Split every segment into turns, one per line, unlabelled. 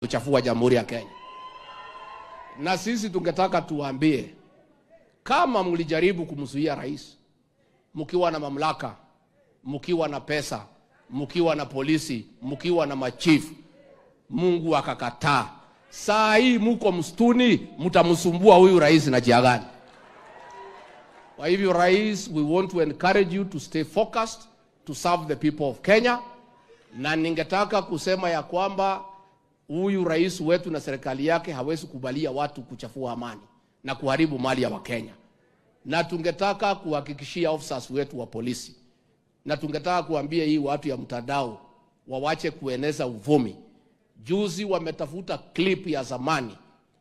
Kuchafua Jamhuri ya Kenya. Na sisi tungetaka tuwaambie, kama mlijaribu kumzuia rais mkiwa na mamlaka, mkiwa na pesa, mkiwa na polisi, mkiwa na machifu, Mungu akakataa. Saa hii muko msituni, mtamsumbua huyu rais na njia gani? Kwa hivyo, rais, we want to encourage you to stay focused to serve the people of Kenya, na ningetaka kusema ya kwamba huyu rais wetu na serikali yake hawezi kubalia watu kuchafua amani na kuharibu mali ya Wakenya, na tungetaka kuhakikishia officers wetu wa polisi, na tungetaka kuambia hii watu ya mtandao wawache kueneza uvumi. Juzi wametafuta clip ya zamani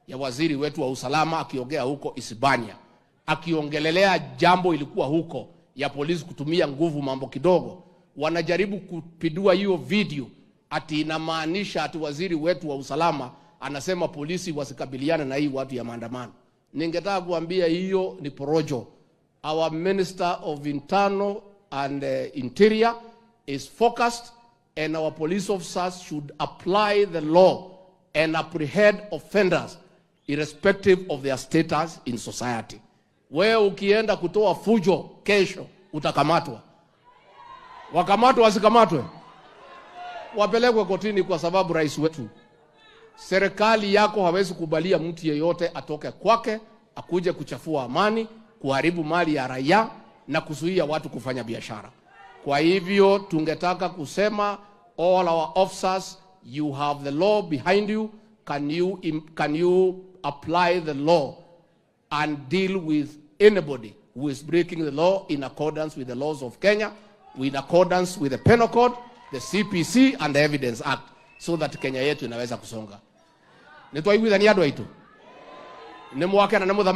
ya waziri wetu wa usalama akiongea huko Isebania, akiongelelea jambo ilikuwa huko ya polisi kutumia nguvu mambo kidogo. Wanajaribu kupindua hiyo video ati inamaanisha ati waziri wetu wa usalama anasema polisi wasikabiliane na hii watu ya maandamano. Ningetaka kuambia hiyo ni porojo. Our Minister of Internal and Interior is focused, and our police officers should apply the law and apprehend offenders irrespective of their status in society. Wewe ukienda kutoa fujo kesho utakamatwa. Wakamatwe wasikamatwe? Wapelekwe kotini, kwa sababu rais wetu, serikali yako hawezi kubalia mtu yeyote atoke kwake akuje kuchafua amani, kuharibu mali ya raia na kuzuia watu kufanya biashara. Kwa hivyo tungetaka kusema, all our officers, you have the law behind you. Can you apply the law and deal with anybody who is breaking the law in accordance with the laws of Kenya, in accordance with the Penal Code, the CPC and the Evidence Act, so that Kenya yetu inaweza kusonga. Nitwaiguithania, andũ aitũ? Nĩ mwakena nĩ mũthamaki.